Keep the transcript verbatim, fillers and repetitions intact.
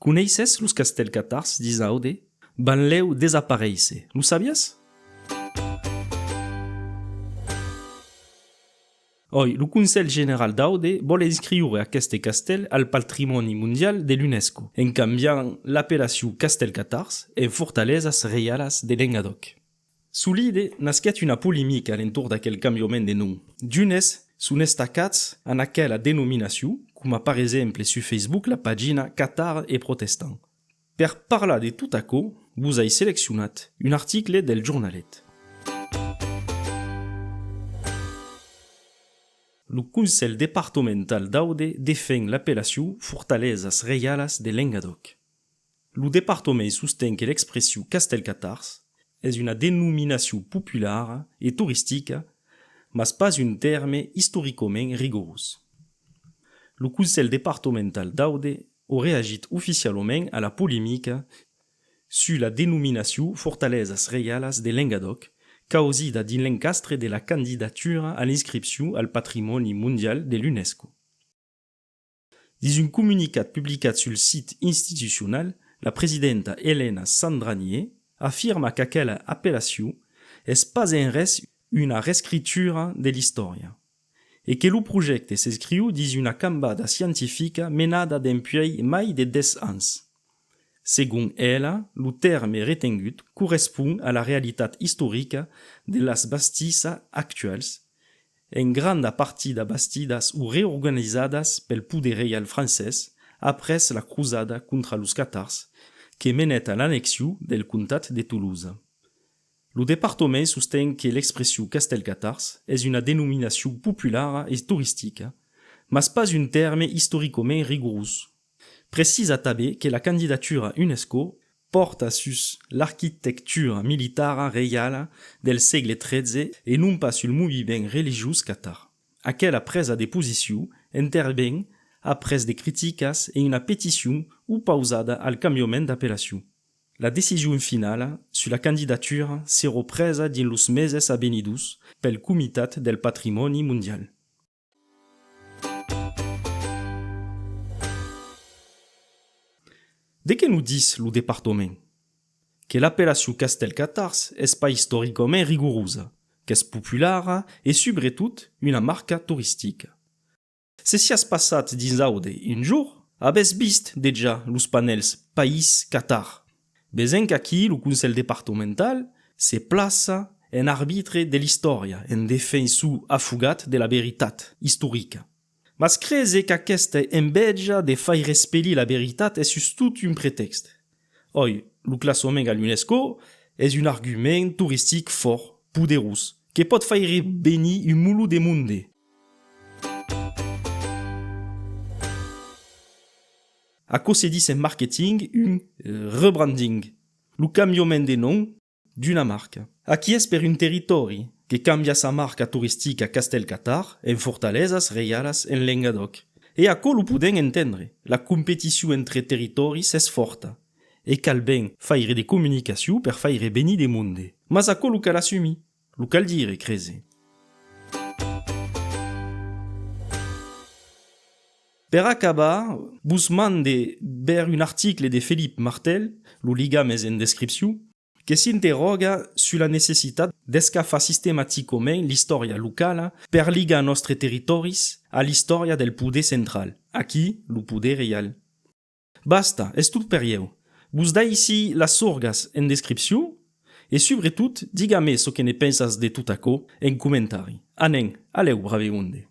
Coneisses los castèls catars dins Aude? Van lèu desaparéisser, lo sabiás? Òi, lo Conselh General d'Aude vòl inscriure aqueste castèl al patrimòni mondial de l'UNESCO, en cambiant l'apellacion Castèls Catars en Fortalesas Reialas de Lengadòc. Solide, nasquèt una polemica a l'entorn d'aquel cambiament de nom. D'unes son estacats en aquela denominacion, coma per exemple sus Facebook la pagina Catar e Protestant. Per parlar de tot aquò, vos ai seleccionat un article del Jornalet. Lo Conselh departamental d'Aude defend l'apellacion Fortalesas Reialas de Lengadòc. Lo departament sosten que l'expression Castèls Catars es una denominacion populara e toristica, mas pas un tèrme istoricament rigorós. Lo Conselh departamental d'Aude a reagit oficialament a la polemica sus la denominacion Fortalesas Reialas de Lengadòc, causida dins l'encastre de la candidatura a l'inscripcion al patrimòni mondial de l'UNESCO. Dins un comunicat publicat sul sit institucional, la presidenta Elena Sandranié afirma qu'aquela apellacion es pas en res una reescritura de l'istòria e que lo projècte s'escriu dins una cambada scientifica menada dempuèi mai de dètz ans. Segon ela, lo tèrme retengut correspond a la realitat istorica de las bastissas actualas, en granda partida bastidas o reorganizadas pel poder reial francés après la crosada contra los catars que menèt a l'annexion del comtat de Tolosa. Lo departament sosten que l'expression Castèls Catars es una denominacion populara e toristica, mas pas un tèrme istoricament rigorós. Precisa tanben que la candidatura UNESCO pòrta sus l'arquitectura militara reiala del sègle tretze e non pas sul moviment religiós catar. Aquela presa de posicion interven après de criticas e una peticion opausada al cambiament d'apellacion. La decision finala sus la candidatura serà presa dins los meses a venidors pel Comitat del Patrimòni Mondial. De qué nos ditz lo departament? Que l'apellacion Castèls Catars es pas istoricament rigorosa, qu'es populara e, subretot, una marca toristica. Se siás passat dins Aude un jorn, avètz vist dejà los panèls País Catar. Vesèm qu'aquí lo Conselh departamental se plaça en arbitre de l'istòria, en defensor afogat de la veritat istorica. Mas crese qu'aquesta enveja de faire espelir la veritat es sustot un pretèxt. Òi, lo classament a l'UNESCO es un argument toristic fòrt, poderós, que pòt faire venir un molon de monde. Aquò se ditz en marketing un, eh, rebranding. Lo cambiament de nom d'una marca. Aquí es per un territòri que cambia sa marca toristica Castèls Catars en Fortalesas Reialas en Lengadòc. E aquò lo podèm entendre, la competicion entre territòris es fòrta, e cal ben faire de comunicacion per faire venir de monde. Mas aquò lo cal assumir, lo cal dire, crese. Per acabar, vos mande ver un article de Felip Martel, lo ligam es en descripcion, que s'interròga sus la necessitat d'escafar sistematicament l'istòria locala per ligar nòstres territòris a l'istòria del poder central, aquí lo poder reial. Basta, es tot per ieu. Vos daissi las sorgas en descripcion e, subretot, diga-me çò que ne pensatz de tot aquò en comentari. Anem, a lèu, brave monde!